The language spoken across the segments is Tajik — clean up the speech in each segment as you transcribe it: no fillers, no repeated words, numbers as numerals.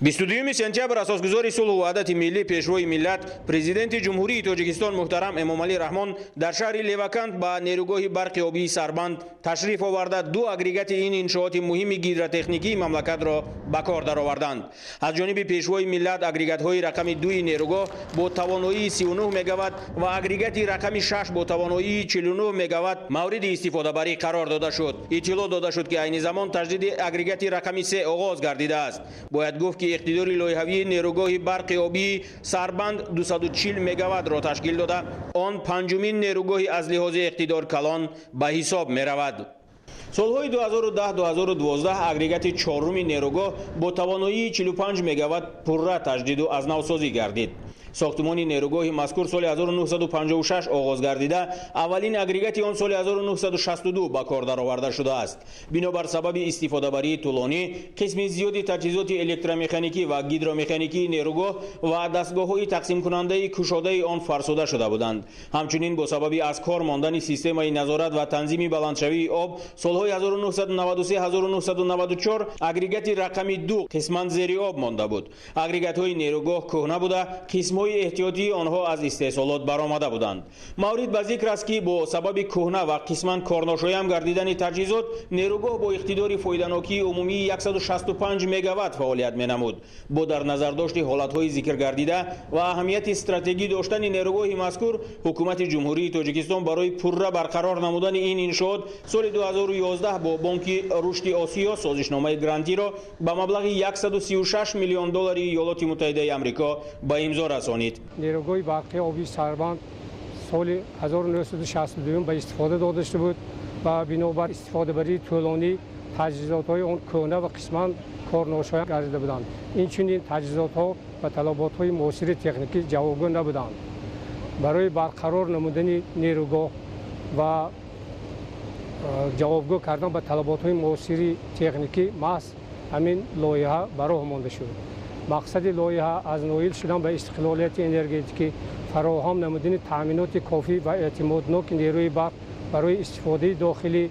22 сентябр асосгузори сулҳу ваҳдати миллӣ, Пешвои миллат, Президенти Ҷумҳурии Тоҷикистон муҳтарам Эмомалӣ Раҳмон дар шаҳри Левакант ба нерӯгоҳи барқи обии Сарбанд ташриф оварда, ду агрегати ин иншооти муҳими гидротехникии мамлакатро ба кор дароварданд. Аз ҷониби Пешвои миллат агрегатҳои рақами дуи нерӯгоҳ бо тавоноии 39 мегаватт ва агрегати рақами 6 бо тавоноии 49 мегаватт мавриди истифодабарӣ қарор дода шуд. Иттилоъ дода шуд, ки айни замон таҷдиди агрегати рақами 3 оғоз гардидааст. Бояд гуфт, ки иқтидори лоиҳавии нерӯгоҳи барқи обии Сарбанд 240 мегаваттро ташкил дода, он панҷумин нерӯгоҳи аз лиҳози иқтидор калон ба ҳисоб меравад. Солҳои 2010-2012 агрегати чоруми нерӯгоҳ бо тавоноии 45 мегаватт пурра таҷдиду аз навсозӣ гардид. Сохтумони нерӯгоҳи мазкур соли 1956 оғоз гардида, аввалин агрегати он соли 1962 ба кор дароварда шудааст. Бинобар сабаби истифодабарии тӯлонӣ, қисми зиёди таҷҳизоти электромеханикӣ ва гидромеханикии нерӯгоҳ ва дастгоҳҳои тақсимкунандаи кушодаи он фарсуда шуда буданд. Ҳамчунин, бо сабаби аз кор мондани системаи назорат ва танзими баландшавии об, солҳои 1993-1994 агрегати рақами 2 қисман зери об монда буд. Агрегатҳои нерӯгоҳ кӯҳна буда, қисмҳои эҳтиётии онҳо аз истеҳсолот баромада буданд. Маврид ба зикр аст, ки бо сабаби кӯҳна ва қисман корношоям гардидани таҷҳизот, нерӯгоҳ бо иқтидори фоиданокии умумии 165 мегаватт фаъолият менамуд. Бо дар назардошти ҳолатҳои зикргардида ва аҳамияти стратегӣ доштани нерӯгоҳи мазкур, Ҳукумати Ҷумҳурии Тоҷикистон барои пурра барқарор намудани ин иншоот соли 2011 бо Бонки Рушди Осиё созишномаи грантиро ба маблағи 136 миллион доллари Иёлоти Муттаҳидаи Амрико ба имзо расонид. Нерӯгоҳи барқи обии Сарбанд соли 1962 ба истифода дода шуда буд ва бинобар истифодабарии тӯлонӣ таҷҳизотҳои он кӯҳна ва қисман корношоям гардида буданд. Инчунин, таҷҳизотҳо ба талаботҳои муосири техникӣ ҷавобгӯ набуданд. Барои барқарор намудани нерӯгоҳ ва ҷавобгӯ кардан ба талаботҳои муосири техникӣ маҳз ҳамин лоиҳа ба роҳ монда шуд. Мақсади лоиҳа аз ноил шудан ба истиқлолияти энергетикӣ, фароҳам намудани таъминоти кофӣ ва эътимодноки нерӯи барқ барои истифодаи дохилӣ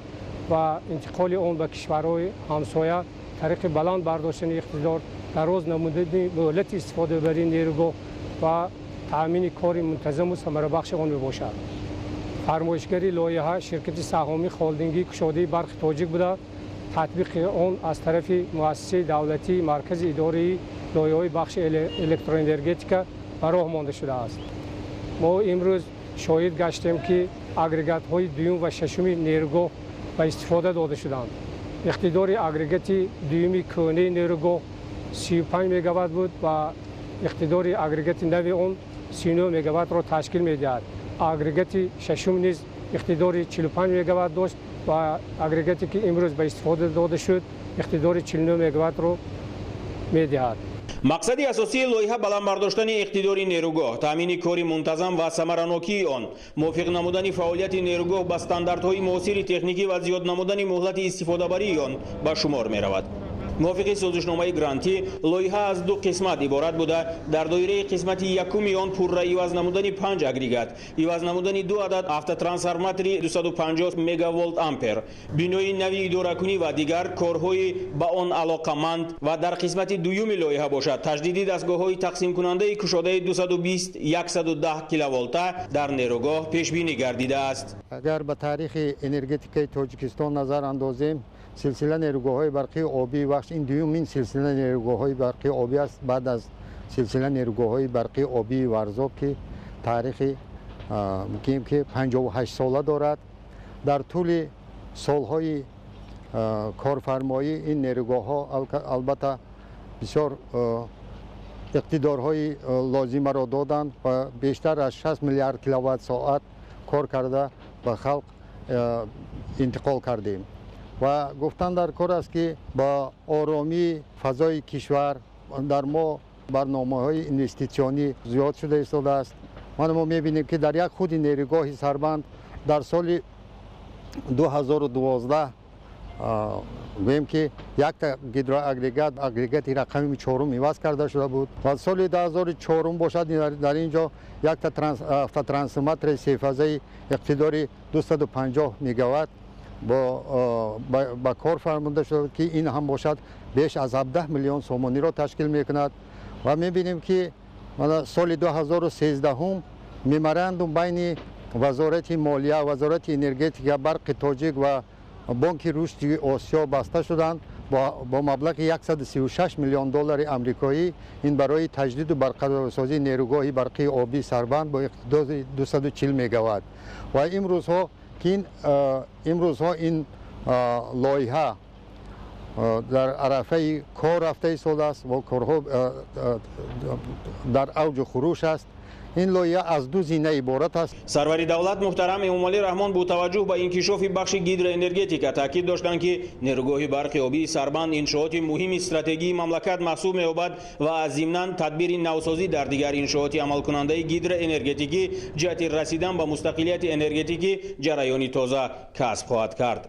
ва интиқоли он ба кишварҳои ҳамсоя тариқи баланд бардоштани иқтидор, дароз намудани муҳлати истифодабарии нерӯгоҳ ва таъмини кори мунтазаму самарабахши он мебошад. Фармоишгари лоиҳа ширкати саҳомии холдингии кушодаи барқи Тоҷик буда, татбиқи он аз тарафи муассисаи давлатии Маркази идораи лоиҳаҳои бахши электроэнергетика ба роҳ монда шудааст. Мо имрӯз шоҳид гаштем, ки агрегатҳои дуюм ва шашуми нерӯгоҳ ба истифода дода шуданд. Иқтидори агрегати дуюми кӯҳнаи нерӯгоҳ 35 мегаватт буд ва иқтидори агрегати нави он 39 мегаваттро ташкил медиҳад. Агрегати шашум низ иқтидори 45 мегаватт дошт ва агрегате, ки имрӯз ба истифода дода шуд, иқтидори 49 мегаваттро медиҳад. Мақсади асосии лоиҳа баланд бардоштани иқтидори нерӯгоҳ, таъмини кори мунтазам ва самаранокии он, мувофиқ намудани фаъолияти нерӯгоҳ ба стандартҳои муосири техникӣ ва зиёд намудани муҳлати истифодабарии он ба шумор меравад. Мувофиқи созишномаи грантӣ, лоиҳа аз ду қисмат иборат буда, дар доираи қисмати якуми он пурра иваз намудани панҷ агрегат, иваз намудани ду адад автотрансформатори 250 мегаволт ампер, бинои нави идоракунӣ ва дигар корҳои ба он алоқаманд ва дар қисмати дуюми лоиҳа бошад, таҷдиди дастгоҳҳои тақсимкунандаи кушодаи 220 110 киловолта дар нерӯгоҳ пешбинӣ гардидааст. Агар ба таърихи энергетикаи Тоҷикистон назар андозем, силсила нерӯгоҳҳои барқии обии Вахш ин дуюмин силсила нерӯгоҳҳои барқии обӣ аст, баъд аз силсила нерӯгоҳҳои барқии обии Варзоб, ки таърихи мумкин ки 58 сола дорад. Дар тӯли солҳои корфармоӣ ин нерӯгоҳҳо, албатта, бисёр иқтидорҳои лозимаро доданд ва бештар аз 6 миллиард киловатт соат кор карда, ба халқ интиқол кардем. Ва гуфтан дар кор аст, ки ба оромии фазои кишвар дар мо барномаҳои инвеститсионӣ зиёд шуда истодааст. Мана, мо мебинем, ки дар як худи нерӯгоҳи Сарбанд дар соли 2012, гӯем ки, якта гидроагрегат, агрегати рақами чорум иваз карда шуда буд ва соли 2004 бошад, дар ин ҷо якта автотрансформатори сефазаи иқтидори 250 мегаватт. Ба кор фармуда шуда, ки ин ҳам бошад, беш аз 17 миллион сомониро ташкил мекунад. Ва мебинем, ки соли 2013 меморандум байни Вазорати молия, Вазорати энергетика, Барқи Тоҷик ва Бонки рушди Осиё баста шуданд бо маблағи 136 миллион доллари амрикоӣ. Ин барои таҷдиду барқарорсозии нерӯгоҳи барқии обии Сарбанд бо иқтидори 240 мегаватт. Ва имрӯзҳо ин лоиҳа дар арафаи кор рафта истодааст ва корҳо дар авҷу хуруш аст. Ин лоиҳа аз ду зина иборат аст. Сарвари давлат муҳтарам Эмомалӣ Раҳмон бо таваҷҷӯҳ ба инкишофи бахши гидроэнергетика таъкид доштанд, ки нерӯгоҳи барқи обии Сарбанд иншооти муҳими стратегии мамлакат маҳсуб меёбад ва зимнан тадбири навсозӣ дар дигар иншооти амалкунандаи гидроэнергетикӣ ҷиҳати расидан ба мустақилияти энергетикӣ ҷараёни тоза касб хоҳад кард.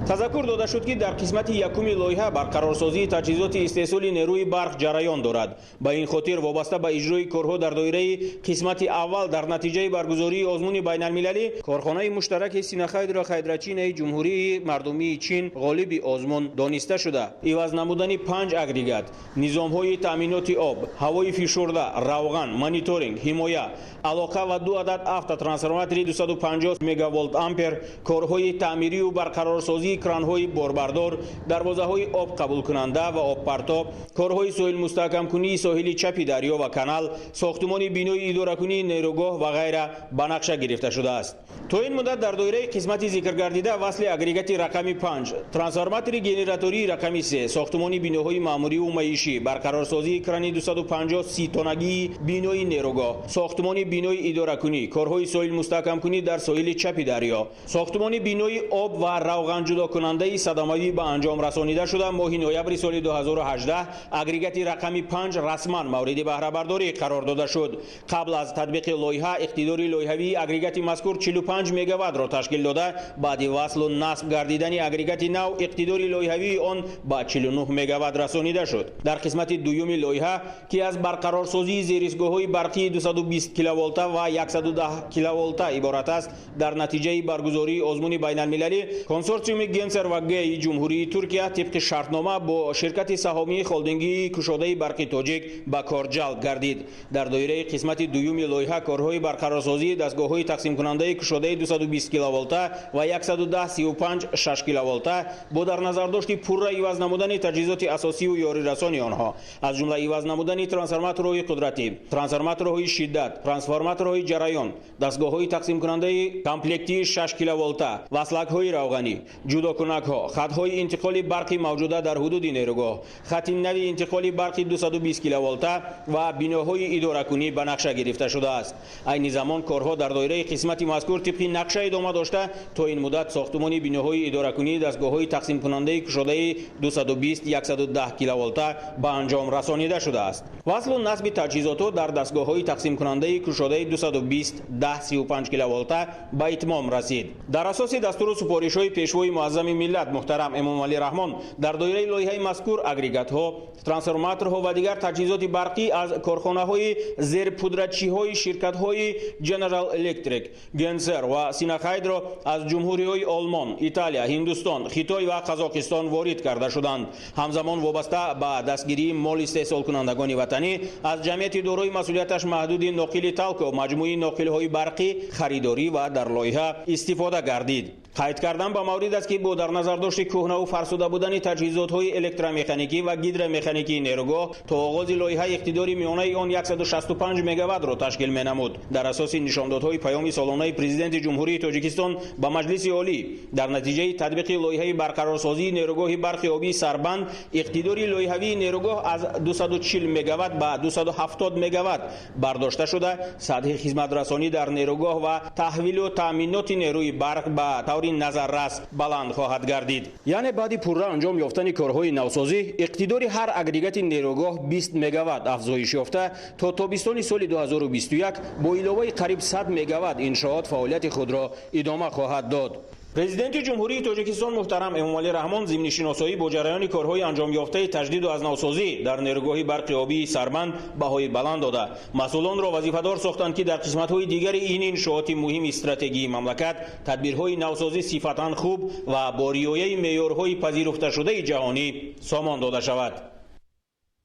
Тазаккур дода шуд, ки дар қисмати якуми лоиҳа барқарорсозии таҷҳизоти истеҳсоли нерӯи барқ ҷараён дорад. Ба ин хотир, вобаста ба иҷрои корҳо дар доираи қисмати аввал, дар натиҷаи баргузории озмуни байналмилалӣ корхонаи муштараки Синохайдро Хайдрачинаи Ҷумҳурии Мардумии Чин ғолиби озмун дониста шуда, иваз намудани панҷ агрегат, низомҳои таъминоти об, ҳавои фишурда, равған, мониторинг, ҳимоя, алоқа ва ду адад автотрансформатори 250 мегаволт ампер, корҳои таъмирию барқарорсозии кранҳои борбардор, дарвозаҳои об қабулкунанда ва обпартоб, корҳои соҳилмустаҳкамкунии соҳили чапи дарё ва канал, сохтумони бинои идоракунии нерӯгоҳ ва ғайра ба нақша гирифта шудааст. То ин муддат дар доираи қисмати зикргардида васли агрегати рақами 5, трансформатори генератории рақами 3, сохтумони биноҳои маъмуриву маишӣ, барқарорсозии крани 250 ситонагии бинои нерӯгоҳ, сохтумони бинои идоракунӣ, корҳои соҳилмустаҳкамкунӣ дар соҳили чапи дарё, сохтумони бинои об ва равғанҷудокунандаи садамавӣ ба анҷом расонида шуда, моҳи ноябри соли 2018 агрегати рақами 5 расман мавриди баҳрабардорӣ қарор дода шуд. Қабл аз татбиқи лоиҳа иқтидори лоиҳавии агрегати мазкур 45 мегаваттро ташкил дода, баъди васлу насб гардидани агрегати нав иқтидори лоиҳавии он ба 49 мегаватт расонида шуд. Дар қисмати дуюми лоиҳа, ки аз барқарорсозии зеристгоҳҳои барқии 220 киловолта ва 110 киловолта иборат аст, дар натиҷаи баргузории озмуни байналмилалӣ консорсиуми Генсер ва Гей Ҷумҳурии Туркия тибқи шартнома бо ширкати саҳомии холдингии кушодаи Барқи Тоҷик ба кор ҷалб гардид. Дар доираи қисмати дуюми лоиҳа корҳои барқарорсозии дастгоҳҳои тақсимкунандаи кушодаи 220 киловолта ва 110,35 6 киловолта бо дар назардошти пурра иваз намудани таҷҳизоти асосиву ёрирасони онҳо, аз ҷумла иваз намудани трансформаторҳои қудратӣ, трансформаторҳои шиддат, трансформаторҳои ҷараён, дастгоҳҳои тақсимкунандаи комплектии 6 киловолта, васлакҳои равғанӣ, ҷудокунакҳо, хатҳои интиқоли барқи мавҷуда дар ҳудуди нерӯгоҳ, хати нави интиқоли барқи 220 киловолта ва биноҳои идоракунӣ ба нақша гирифта шудааст. Айни замон корҳо дар доираи қисмати мазкур тибқи нақша идома дошта, то ин муддат сохтумони биноҳои идоракунии дастгоҳҳои тақсимкунандаи кушодаи 220 110 киловолта ба анҷом расонида шудааст. Васлу насби таҷҳизотҳо дар дастгоҳҳои тақсимкунандаи кушодаи 220 10,35 киловолта ба итмом расид. Дар асоси дастуру супоришҳои Пешвои муаззами миллат муҳтарам Эмомалӣ Раҳмон, дар доираи лоиҳаи мазкур агрегатҳо, трансформаторҳо ва дигар таҷҳизоти барқӣ аз корхонаҳои зерпудратчиҳои ширкатҳои General Electric, Генсер ва Синахайдро аз ҷумҳуриҳои Олмон, Италия, Ҳиндустон, Хитой ва Қазоқистон ворид карда шуданд. Ҳамзамон, вобаста ба дастгирии моли истеҳсолкунандагони ватанӣ, аз ҷамъияти дорои масъулияташ маҳдуди Ноқили Талко маҷмӯи ноқилҳои барқӣ харидорӣ ва дар лоиҳа истифода гардид. Қайд кардан ба маврид аст, ки бо дар назардошти кӯҳнаву фарсуда будани таҷҳизотҳои электромеханикӣ ва гидромеханикии нерӯгоҳ, то оғози лоиҳа иқтидори миёнаи он 165 мегаваттро ташкил менамуд. Дар асоси нишондодҳои Паёми солонаи Президенти Ҷумҳурии Тоҷикистон ба Маҷлиси Олӣ, дар натиҷаи татбиқи лоиҳаи барқарорсозии нерӯгоҳи барқи обии Сарбанд иқтидори лоиҳавии нерӯгоҳ аз 240 мегаватт ба 270 мегаватт бардошта шуда, сатҳи хизматрасонӣ дар нерӯгоҳ ва таҳвилу таъминоти нерӯи барқ ба таври назаррас баланд хоҳад гардид. Яъне баъди пурра анҷом ёфтани корҳои навсозӣ иқтидори ҳар агрегати нерӯгоҳ 20 мегаватт афзоиш ёфта, то тобистони соли 2021 бо иловаи қариб 100 мегаватт иншоот фаъолияти худро идома хоҳад дод. Президенти Ҷумҳурии Тоҷикистон муҳтарам Эмомалӣ Раҳмон зимни шиносоӣ бо ҷараёни корҳои анҷомёфтаи таҷдиду аз навсозӣ дар нерӯгоҳи барқи обии Сарбанд баҳои баланд дода, масъулонро вазифадор сохтанд, ки дар қисматҳои дигари ин иншооти муҳими стратегии мамлакат тадбирҳои навсозӣ сифатан хуб ва бо риояи меъёрҳои пазируфташудаи ҷаҳонӣ сомон дода шавад.